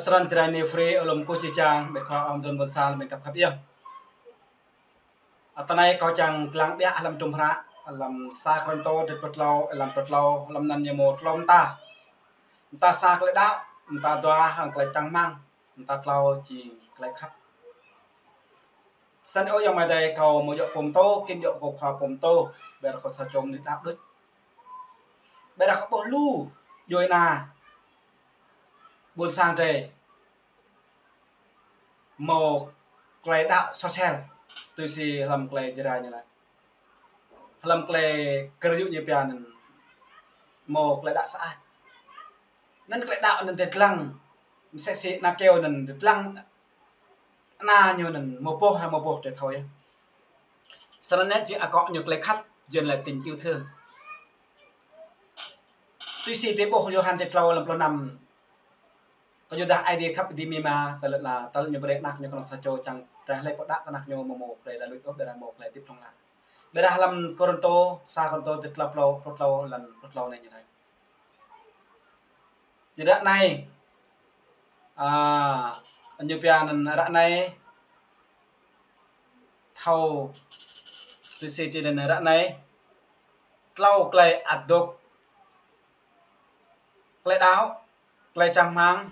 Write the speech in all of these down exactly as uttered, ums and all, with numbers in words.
Srăng tơrai ni free, alum kơ či čang, ƀing khua ƀing dŏ ƀôn sang, ƀing khăp khăp yơh. Ơ, tơ anai kâo čang lăng ƀiă hlăm tum hră, hlăm sa Kôrintô, dêh pluh klâo, hlăm pluh klâo, hlăm anŭn ñu mơ̆ klâo mơta. Mơta sa tơlơi đaŏ, mơta dua hăng tơlơi čang rơmang, mơta klâo jing tơlơi khăp. Săn ơ yŏng amai adơi kâo mơ̆ djơ̆ pơtô, kĭn djơ̆ kơ khua pơtô, ƀiă kâo sa čô mơnuih đaŏ đôč. Ƀiă kâo ƀuh lu djuai ania ƀôn sang drơi mơ̆ tơlơi đaŏ sosel, tui si hlăm tơlơi jơra ñu laĭ. Hlăm tơlơi kơyŭ ñu pia anŭn mơ̆ tơlơi đaŏ sơăi. Anŭn tơlơi đaŏ anŭn tơlơi lăng, mơsĕ si ană kâo anŭn tơlơi lăng, ană ñu anŭn mơboh hă mơboh tơlơi thâo yơh. Săn anŭn jing akŏ ñu tơlơi khăp, Yuan laĭ tình yêu thương. Tui si tơlơi ƀuh Yôhan dêh klâo hlăm pluh năm. Kơyuadah Ơi Adai khăp ƀing ta mơ̆n, tơlơi anŭn, tơlơi ñu brơi ană ñu kơnơ̆ng sa čô čang, tơlơi hlơi pô đaŏ tơ ană ñu mơ̆ mơ̆ brơi laĭ lui ôh ƀiă mơ̆ tơlơi hơdip hlŏng lar. Ƀiă hlăm Kôrintô, sa Kôrintô dêh klâo pluh, pluh klâo hlăm pluh klâo anai ñu laĭ. Jing ră anai, ơ, ñu pia anŭn ră anai, thâo tui si čih anŭn ră anai, klâo tơlơi adôk, tơlơi đaŏ, tơlơi čang rơmang,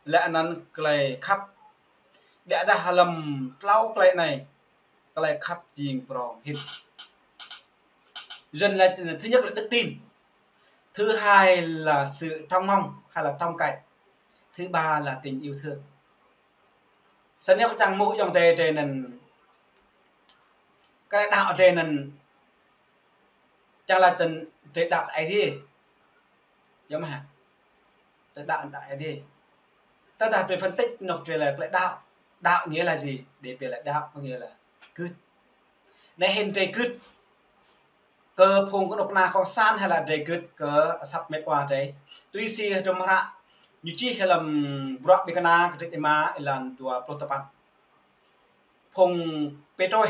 laih anŭn tơlơi khăp. Ƀiă dah hlăm klâo tơlơi anai, tơlơi khăp jing prong hĭn. Yuan laĭ thứ nhất là đức tin, thứ hai là sự trông mong hay là trông cậy, thứ ba là tình yêu thương. Săn anai kâo čang mơ̆ yŏng adơi drơi anŭn, tơlơi đaŏ drơi anŭn, čang laĭ tơlơi đaŏ Ơi Adai. Yơh mơ̆ hă? Tơlơi đaŏ, đaŏ Ơi Adai. Tơdah ƀing phân tích ñu pia laĭ tơlơi đaŏ. Đaŏ nghĩa là gì? Drơi pia laĭ đaŏ có nghĩa là gưt. Anai hĭn drơi gưt kơ phung kơnuk kơna cộng sản hay là drơi gưt kơ asăp mĕt wa drơi. Tui si tum hră ñu čih hlăm Bruă Ƀing Kơna kơtrĭt rơma êlan dua pluh tơpăn. Phung Pêtrôs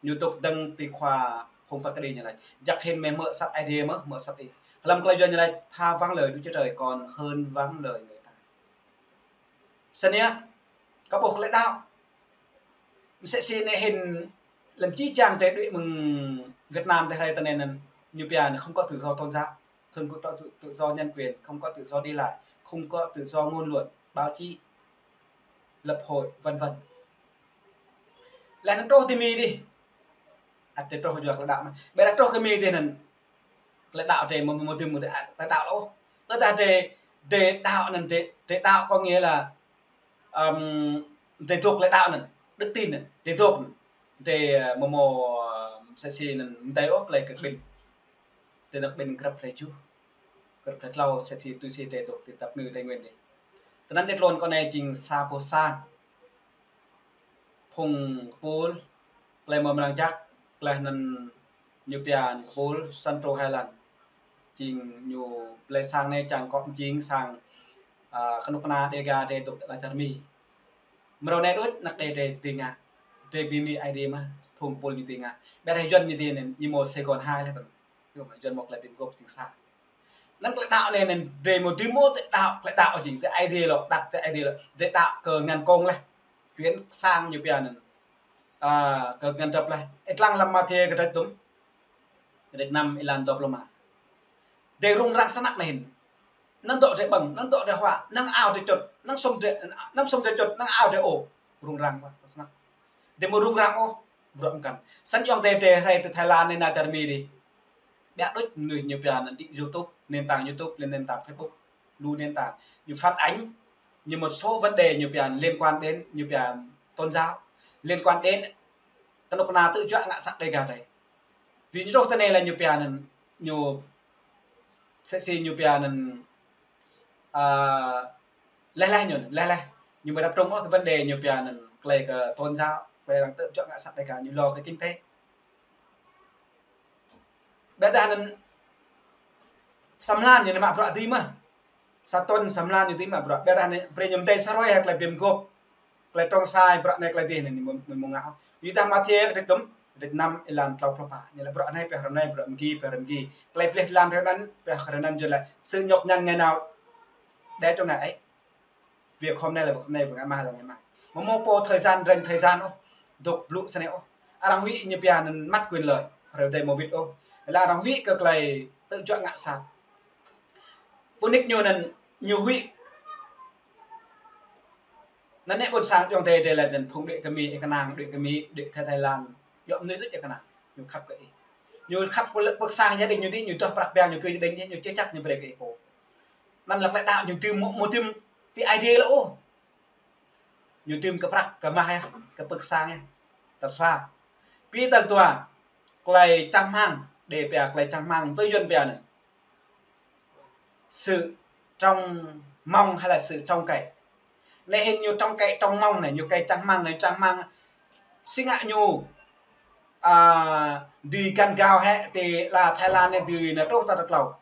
ñu dŏ dơ̆ng tui khua phung phat kơđi ñu laĭ: Jăk hĭn mơi hmư̆ asăp Ơi Adai mơ̆ hmư̆ asăp ih. Hlăm tơlơi Yuan ñu laĭ: Thà vắng lời Đức Chúa Trời còn hơn vắng lời người ta. Săn anai, kâo ƀuh tơlơi đaŏ. Mơsĕ si anai hĭn hlăm či čang drơi đuaĭ mơ̆ng Việt Nam drơi hrơi tơ anai anŭn, ñu pia anŭn không có tự do tôn giáo, không có tự, tự do nhân quyền, không có tự do đi lại, không có tự do ngôn luận, báo chí, lập hội, vân vân. Laih anŭn truh ti Mi dih. Ăt drơi truh yua tơlơi đaŏ anŭn. Ƀiă dah truh kơ Mi dih anŭn, tơlơi đaŏ drơi mơ̆, mơ̆, mơ̆ dưm mơ̆ tơlơi đaŏ ôh. Tơdah drơi, drơi đaŏ anŭn drơi, drơi đaŏ có nghĩa là, ưm, drơi dŏ tơlơi đaŏ anŭn, đức tin anŭn, drơi dŏ anŭn, drơi, ơ, mơ̆ mơ̆, ơ, mơsĕ si anŭn mơ̆ tơlơi ôh tơlơi kơ ƀing, drơi anŭn ƀing grăp tơlơi juh, grăp tơlơi klâo, mơsĕ si tui si drơi dŏ ti tap ngư Tây Nguyên dih. Tơ anŭn drơi tlôn kơ anai jing sa boh sang phung kơpul, tơlơi mơ̆ mơnăng jăk, tơlơi anŭn ñu pia kơpul Central Highland. Jing ñu tơlơi sang anai čang kŏ jing sang, ơ, kơnuk kơna Đêga drơi dŏ tơ ala čar Mi. Mrâo anai đôč anăk drơi drơi dưi ngă, drơi ƀing Mi Ơi Adai mơ̆, phung kơpul ñu dưi ngă. Ƀiă dah Yuan ñu dưi anŭn, ñu mơ̆ Sài Gòn hai laih tơ̆n. Yuan mơ̆ tơlơi ƀing gŏp jing sa. Anŭn tơlơi đaŏ anai anŭn drơi mơ̆ dưm mơ̆ tơlơi đaŏ, tơlơi đaŏ jing tơlơi Ơi Adai lŏ, đăp tơlơi Ơi Adai lŏ, drơi đaŏ kơ ngăn công laih. Chuyển sang ñu pia anŭn, ơ, kơ ngăn drăp laih. Ih lăng hlăm Mathiơ kơtrĭt tum, kơtrĭt năm êlan dua pluh rơma. Drơi rŭng răng snăk anai hĭn. Anŭn dŏ drơi ƀơ̆ng, anŭn dŏ drơi huă, anŭn ao drơi čŭt, anŭn sum drơi, anŭn sum drơi čŭt, anŭn ao drơi ôh. Rŭng răng mơ̆ snăk. Drơi mơ̆ rŭng răng ôh, bruă mơkăn. Săn yŏng adơi drơi hrơi tơ Thái Lan anai, ala čar Mi dih. Ƀiă đôč mơnuih ñu pia anŭn đĭ YouTube, nền tảng YouTube, lên nền tảng Facebook, lu nền tảng. Ñu phản ánh, ñu một số vấn đề ñu pia liên quan đến, ñu pia tôn giáo, liên quan đến kơnuk kơna tơjuă ngă asăp Đêga drơi. Ƀing ñu truh tơ anai laih ñu pia anŭn, ñu mơsĕ si ñu pia anŭn, ơ, laih laih ñu, laih laih. Ñu mơ̆ đăp trông ôh kơ vấn đề ñu pia anŭn, tơlơi kơ tôn giáo, tơlơi arăng tơjuă ngă asăp Đêga, ñu lo kơ kinh tế. Ƀiă dah anŭn sa mlan ñu anai mă bruă dưi mơ̆. Sa tuần sa mlan ñu dưi mă bruă. Ƀiă dah anŭn brơi ñu mơ̆ tơlơi sa hrơi hă tơlơi ƀing gŏp, tơlơi trông sai bruă anai tơlơi dih anŭn ñu mơ̆, mơ̆ ngă. Yua dah Mathiơ kơtrĭt tum, kơtrĭt năm êlan klâo pluh pă. Ñu laĭ bruă anai pioh hrơi anai, bruă mơgi pioh hrơi mơgi. Tơlơi plih lan hrơi anŭn pioh hrơi anŭn, Yuan laĭ sự nhọc nhằn ngày nào để cho ngày ấy. Việc hôm nay là việc hôm nay, việc ngày mai là ngày mai. Mơ̆ mơ̆ pô thời gian, ranh thời gian ôh. Dŏ blŭ snei ôh. Arăng huĭ ñu pia anŭn mất quyền lợi. Hrơi dai mơ̆ wĭt ôh. Lĕ arăng huĭ kơ tơlơi tơjuă ngă sat. Pơnik ñu anŭn ñu huĭ. Anŭn nĕ ƀôn sang ayŏng adơi dêh lĕ anŭn phung đuaĭ kơ Mi, ih kơnang đuaĭ kơ Mi, đuaĭ Thái, Thái Lan. Yua mơnuih đôč ih kơnang. Ñu khăp kơ ih. Ñu khăp kơ lĕ pơ̆k sang gia đình ñu dih, ñu duah prăk biă ñu kơ gia đình dih, ñu či čăk ñu brơi kơ ih pô. Anŭn lăk lĕ đaŏ ñu dưm mơ̆, mơ̆ dưm ti Aê Diê lĕ ôh. Ñu dưm kơ prăk, kơ mah yơh, kơ pơ̆k sang yơh. Tal sa. Pi tal dua, tơlơi čang rơmang, đe pia tơlơi čang rơmang, tui Yuan pia anŭn. Sự trông mong hay là sự trông cậy. Anai hĭn ñu trông cậy, trông mong anai, ñu tơlơi čang rơmang anai, čang rơmang. Sĭt ngă ñu, a, dưi găn gao hĕ, ti la Thái Lan anai dưi nao truh tal tlâo.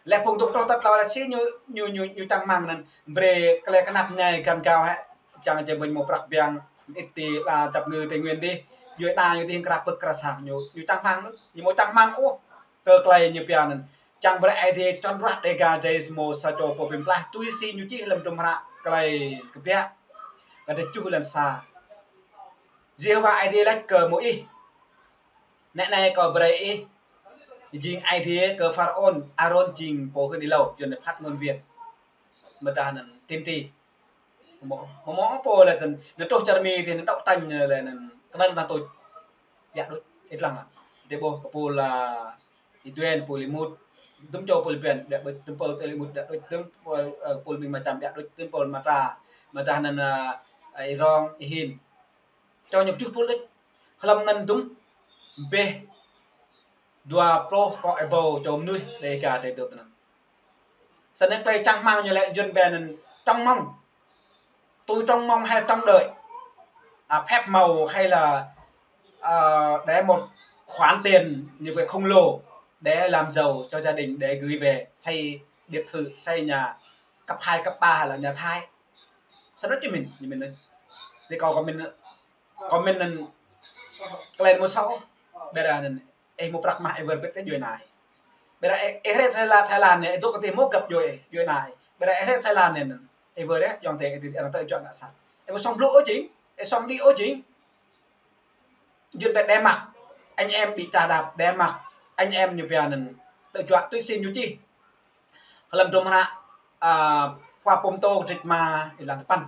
Lĕ phung dŏ truh tal tlâo lĕ sĭt ñu, ñu, ñu, ñu čang rơmang anŭn, brơi tơlơi kơnăp ñai găn gao hĕ, čang či ƀuh mơ̆ prăk biă, ih ti la dăp ngư Tây Nguyên dih, djuai ania ñu dih krăp pơ̆k krăp sang ñu, ñu čang rơmang anŭn, ñu mơ̆ čang rơmang ôh, kơ tơlơi ñu pia anŭn, čang brơi Aê Diê čon ruah Dêga Jai Smo sa čô pô pơklaih, tui si ñu čih lăm hră tơlơi Kbiă, kơdrêč tơjuh lăn sa. Yêhôwa Aê Diê laĭ kơ Môis: Nĕ anai kâo brơi ih jing Aê Diê kơ Pharaôn, Arôn jing pô hưn ih hlâo, Yuan laĭ phát ngôn viên. Mơ̆ dah anŭn tiên tri. Mơ̆, mơ̆, mơ̆ pô lĕ tơ̆n, anŭn truh čar Mi tơ̆n, anŭn đấu tranh lĕ anŭn, tơlơi anŭn tui. Biă đôč, ih lăng lah. Dêh ƀuh kơ pô la, ih Duen, pô Limut, dŭm čô pô Liban, biă đôč, dŭm pô Limut, biă đôč, dŭm pô, ơ, pô Mi Macham, biă đôč, dŭm pô Matra, mơ̆ dah anŭn, ơ, ih Rong, ih Hin. Čô ñu tơjuh pô đôč. Hlăm anŭn dŭm, ƀĕ dua pluh kơ ih ƀâo čô mơnuih Dêga dêh dŏ tơ anŭn. Snăn tơlơi čang rơmang ñu lĕ Yuan pia anŭn trông mong. Tôi trông mong hay trông đợi. À, phép màu hay là, à, để một khoản tiền như vậy khổng lồ để làm giàu cho gia đình để gửi về xây biệt thự, xây nhà cấp hai, cấp ba hay là nhà Thái. Snăn ñu mĭn, ñu mĭn anŭn. Tui kâo, kâo mĭn, kâo mĭn anŭn, tơlơi mơ̆ soh, ƀiă anŭn, ih mơ̆ prăk mah ih wơr bĭt kơ djuai ania. Ƀiă ih, ih rai Thái Lan, Thái Lan anai, ih dŏ kơ tih mơ̆ găp djuai, djuai ania. Ƀiă ih rai Thái Lan anai, ih wơr yơh, ayŏng adơi, ih, ih, ih tơjuă ngă sat. Ih mơ̆ sŏng blŭ ôh jing, ih sŏng đĭ ôh jing. Yuan pia để mặc, anh em bị chà đạp, để mặc, anh em ñu pia anŭn, tơjuă tui si ñu čih. Hlăm hră, a, Khua Pô Mtô kơdrêč rơma êlan păn.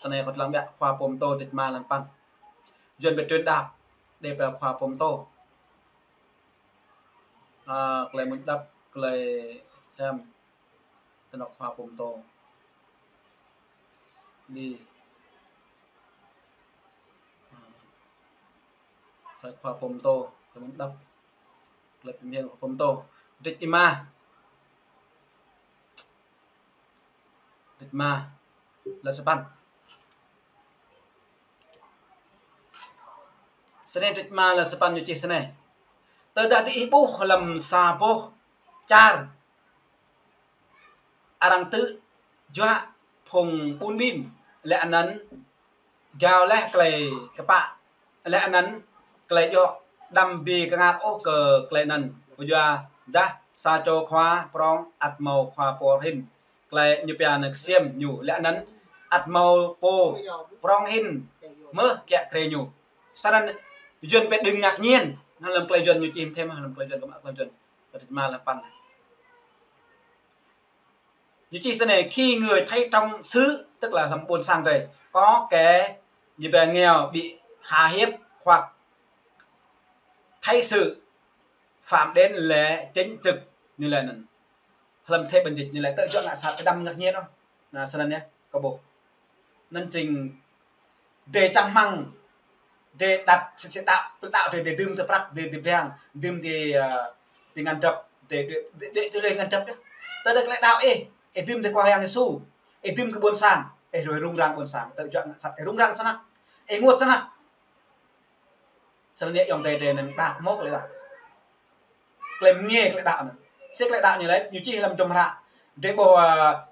Tơ anai kâo lăng biă Khua Pô Mtô kơdrêč rơma êlan păn. Yuan pia truyền đạo, đe pia Khua Pô Mtô. A, tơlơi mŭt đăp, tơlơi hiam, tơ anŏ Khua Pô Mtô. Đi. A, tơlơi Khua Pô Mtô, tơlơi mŭt đăp. Tơlơi pơmĭn Khua Pô Mtô. Kơdrêč rơma. Kơdrêč rơma, êlan sapăn. Snei kơdrêč rơma êlan sapăn ñu čih snei: Tơdah diih ƀuh hlăm sa boh čar arăng tơjuă phung ƀun ƀin, lĕ anŭn gao laih tơlơi kơpă, lĕ anŭn tơlơi djŏ, đăm ƀu kơngat ôh kơ tơlơi anŭn. Yua dah sa čô khua prŏng ăt hmâo khua pô hĭn, tơlơi ñu pia anŭn ksiêm ñu, lĕ anŭn ăt hmâo pô prŏng hĭn mơ̆ kiă kriê ñu. Snăn Yuan pia đừng ngạc nhiên, anŭn hlăm tơlơi Yuan ñu čih thêm, hlăm tơlơi Yuan, kơ mă tơlơi Yuan, kơdrêč rơma êlan păn. Ñu čih snei: Khi người thấy trong xứ, tức là hlăm ƀôn sang drei, có kẻ như bè nghèo bị hạ hiếp hoặc thấy sự phạm đến lẽ chính trực, ñu laĭ anŭn. Hlăm thế bệnh dịch ñu laĭ tơjuă ngă sat, đăm ngạc nhiên ôh. Anŭn snăn yơh, kâo ƀuh. Anŭn jing drei čang rơmang, drei đăt sĭt sĭt đaŏ, đaŏ drei, drei dưm tơ prăk, drei, drei ƀiă, dưm ti, ơ, ti ngăn drăp, drei, drei, drei, drei tui lĕ ngăn drăp yơh. Tơdah tơlơi đaŏ ih, ih dưm ti Khua Yang Yêsu, ih dưm kơ ƀôn sang, ih ruai rŭng răng ƀôn sang, tơjuă ngă sat, ih rŭng răng snăk, ih ênguôt snăk. Snăn yơh ayŏng adơi drei anŭn đaŏ mơ̆ tơlơi đaŏ. Tơlơi mơñai tơlơi đaŏ anŭn. Sĭt tơlơi đaŏ ñu laĭ, ñu čih hlăm hră, drei ƀuh, ơ,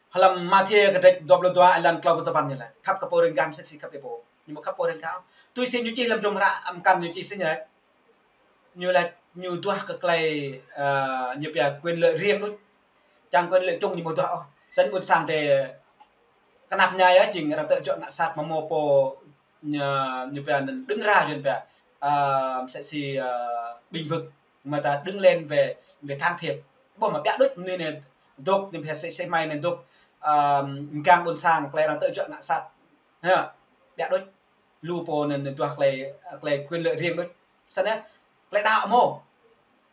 hlăm Mathiơ kơdrêč dua pluh dua êlan klâo pluh sapăn ñu laĭ: Khăp kơ pô riêng găn sĭt sĭt khăp kơ pô. Ñu mơ̆ khăp pô riêng găn. Tui si ñu čih hlăm hră, ăm kăn ñu čih snei ñu laĭ. Ñu laĭ ñu duah kơ tơlơi, ơ, ñu pia quyền lợi riêng đôč. Čang quyền lợi chung ñu ƀu duah ôh. Sĭt ƀôn sang drei kơnăp ñai yơh, jing arăng tơjuă ngă sat mơ̆ mơ̆ pô ñu, ñu pia anŭn đơ̆ng ra Yuan pia, ơ, msĕ si, ơ, bênh vực, mơ̆ ta đứng lên về, về can thiệp. Ƀuh mơ̆ ƀiă đôč mơnuih anai dŏ, ñu pia sĭ sĭ mai anai dŏ, ơ, mgang ƀôn sang, tơlơi arăng tơjuă ngă sat. Ha, ƀiă đôč. Lu pô anŭn, anŭn duah tơlơi, tơlơi quyền lợi riêng đôč. Sĭt anai, tơlơi đaŏ mơ̆.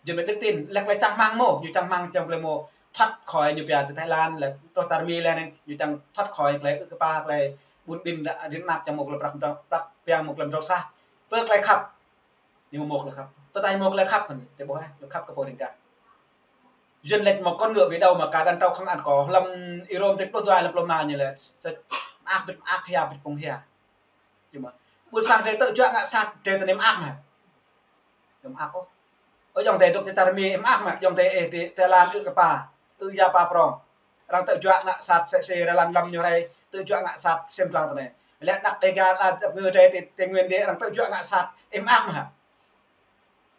Yuan mơ̆ đức tin, lĕ tơlơi čang rơmang mơ̆, ñu čang rơmang čang tơlơi mơ̆ thoát khỏi ñu pia tơ Thái Lan, lĕ truh tơ Mi lĕ anai, ñu čang thoát khỏi tơlơi ư̆ kơpa, tơlơi ƀun ƀin ră-, rin năp čang mơ̆ tơlơi prăk, prăk piăng mơ̆ tơlơi mơdrŏng sah. Pơ tơlơi khăp. Ñu mơ̆ mơ̆ tơlơi khăp. Tơdah mơ̆ tơlơi khăp anŭn, tơ ƀuh, ñu khăp kơ pô rin gah. Yuan laĭ một con ngựa về đâu mà cả đàn trâu không ăn cỏ, hlăm Y-Rôm trĕt pluh dua, hlăm pluh rơma ñu laĭ, mơak ƀĭt mơak, hia ƀĭt phung hia. Čih mơ̆. Ƀôn sang drei tơjuă ngă sat, drei tơ anai mơak mơ̆. Mơak ôh. Ơ, ayŏng adơi dŏ tơ Mi mơak mơ̆, ayŏng adơi ơ tơ, tơ Thái Lan ư̆ kơpa, ư̆ ia pa prong. Arăng tơjuă ngă sat sĕ sĕ rơlan lăm ñu rai, tơjuă ngă sat sem blang tơ anai. Lĕ anăk Đêga la dăp ngơ drei tơ, tơ Nguyên đê arăng tơjuă ngă sat, mơak mơ̆.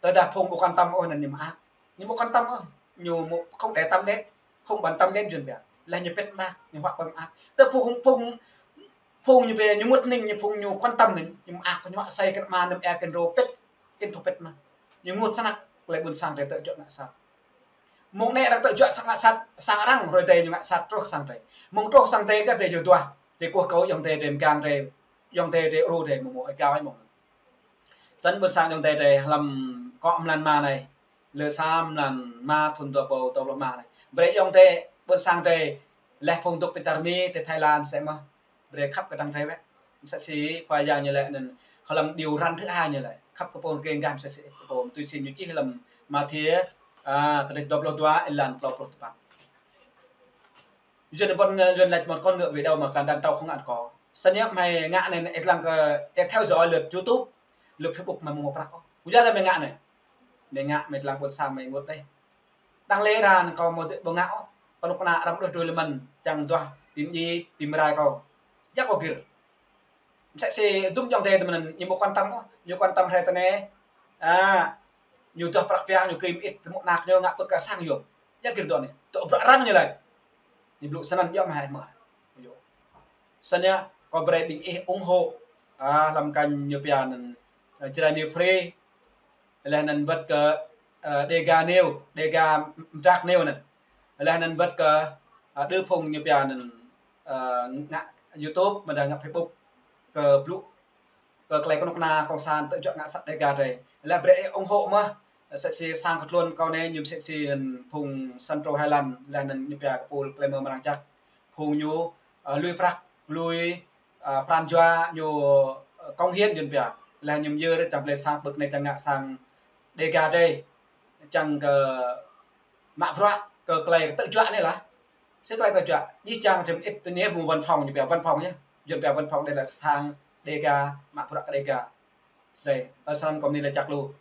Tơdah phung ƀu quan tâm ôh anŭn ñu mơak. Ñu ƀu quan tâm ôh. Ñu mơ̆ không để tâm đến, không bận tâm đến Yuan pia. Lĕ ñu pĕt mơak, ñu huă ƀơ̆ng mơak. Tơ phung, phung, phung ñu pia, ñu mŭt ning ñu phung ñu quan tâm anŭn, ñu mơak, ñu huă asơi kơ ama anăm ea kơ rô pĕt, kơ thô pĕt mơ̆. Ñu mŭt snăk, tơlơi ƀôn sang drei tơjuă ngă sat. Mơ̆ng anai arăng tơjuă sang ngă sat, sang arăng, hrơi adai ñu ngă sat truh sang drei. Mơ̆ng truh sang drei kơ drei yua duah, drei kơkuh kơ ayŏng adơi drei mơgang drei, ayŏng adơi drei ru drei mơ̆ mơ̆ gai mơ̆. Sĭt ƀôn sang ayŏng adơi drei hlăm akŏ mlan rơma anai, lơ sa mlan rơma thŭn dua rơbâo dua pluh rơma anai. Brơi ayŏng adơi ƀôn sang drei, lĕ phung dŏ tơ čar Mi, tơ Thái Lan mơsĕ mơ̆. Brơi khăp kơdăng drei wĕ. Mơsĕ si Khua Yang ñu laĭ anŭn, hlăm điều răn thứ hai ñu laĭ. Khăp kơ pô rin gah mơsĕ si kơ pô, tui si ñu čih hlăm Mathiơ, a, kơdrêč dua pluh dua, êlan klâo pluh tơpăn. Yuan ƀôn ngă, Yuan laĭ một con ngựa về đâu mà cả đàn trâu không ăn cỏ. Sĭt anai mơ̆ ngă anai, ĕt lăng kơ, ĕt theo dõi lượt YouTube, lượt Facebook mơ̆ mơ̆ prăk ôh. Ƀu djơ̆ lĕ mơ̆ ngă anai. Mơ̆ ngă mơ̆ ĕt lăng ƀôn sang mơ̆ ngă anai. Đang lĕ ră anai kâo mơ̆ ƀu ngă ôh. Kâo kơnuk kơna arăng đuaĭ drơi lơmăn, čang duah, pim djai, pim rai kâo. Yua kơ gir. Mơsĕ si dŭm ayŏng adơi tơ mơ̆n anŭn, ñu ƀu quan tâm ôh, ñu quan tâm hrơi tơ anai. A, ñu duah prăk piăng, ñu kơmĭt tơmŭ anăk ñu ngă pơkă sang yôm. Yua gir dŏ anai. Tơ bruă arăng ñu laĭ. Ñu blŭ snăn yôm mơ̆ hai mơ̆. Yôm. Sĭt anai, kâo brơi ƀing ih ủng hộ, a, hlăm kênh ñu pia anŭn, a, Jrai New Free. Leh anŭn wơ̆t kơ, a, Đêga New, Đêga Mdrak New anŭn. Leh anŭn wơ̆t kơ, a, đơ phung ñu pia anŭn, a, ngă YouTube, mơ̆ dah ngă Facebook, kơ blŭ, kơ tơlơi kơnuk kơna cộng sản tơjuă ngă sat Đêga drei. Leh brơi ủng hộ mơ̆, mơsĕ si sang kơ tluôn kâo anai ñu mơsĕ si anŭn phung Central Highland, leh anŭn ñu pia kơ pul tơlơi mơ̆ mơrang jăk. Phung ñu, a, lui prăk, lui, a, pran jua ñu, a, cống hiến Yuan pia. Leh ñu mơyơr čang tơlơi sang ƀơi anai čang ngă sang Đêga drei. Čang kơ mă bruă kơ tơlơi tơjuă anai lah. Sĭt tơlơi tơjuă. Jih jang čem ĭt tơ anai mơ̆ văn phòng ñu pia văn phòng yơh. Yuan pia văn phòng, đây là sang Đêga, mă bruă kơ Đêga. Sĭt, ơ, sang kơ anai lĕ čăk lu.